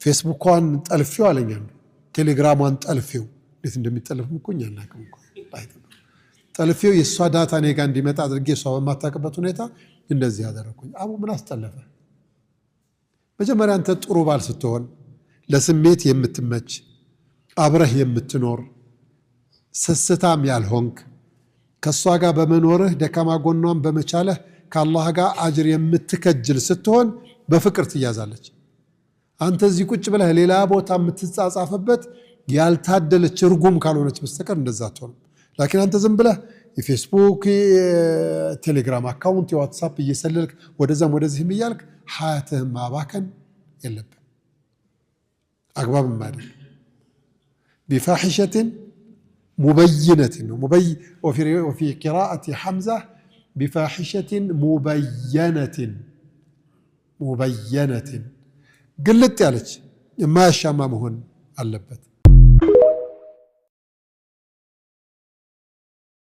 ፌስቡኳን ጠልፌው አለኝ አንዱ፣ ቴሌግራሟን ጠልፌው፣ እንዴት እንደሚጠለፍም እኮ እኛ አናውቅም እኮ፣ ጠልፌው የእሷ data እኔ ጋ እንዲመጣ አድርጌ እሷ በማታውቅበት ሁኔታ እንደዚህ ያደረግኩኝ። አቡ ምን አስጠለፈ? መጀመሪያ አንተ ጥሩ ባል ስትሆን፣ ለስሜት የምትመች፣ አብረህ የምትኖር፣ ስስታም ያልሆንክ፣ ከእሷ ጋር በመኖርህ ደካማ ጎኗን በመቻለህ ከአላህ ጋር አጅር የምትከጅል ስትሆን በፍቅር ትያዛለች። አንተ እዚህ ቁጭ ብለህ ሌላ ቦታ የምትጻጻፍበት ያልታደለች እርጉም ካልሆነች በስተቀር እንደዛ አትሆንም። لكن አንተ ዝም ብለህ የፌስቡክ፣ የቴሌግራም account፣ የዋትሳፕ እየሰለልክ ወደዛም ወደዚህም እያልክ ሀያትህን ማባከን የለብህ፣ አግባብም አይደለም። بفاحشة مبينة ነው። وفي قراءة حمزة بفاحشة مبينة፣ مبينة ግልጥ ያለች የማያሻማ መሆን አለበት።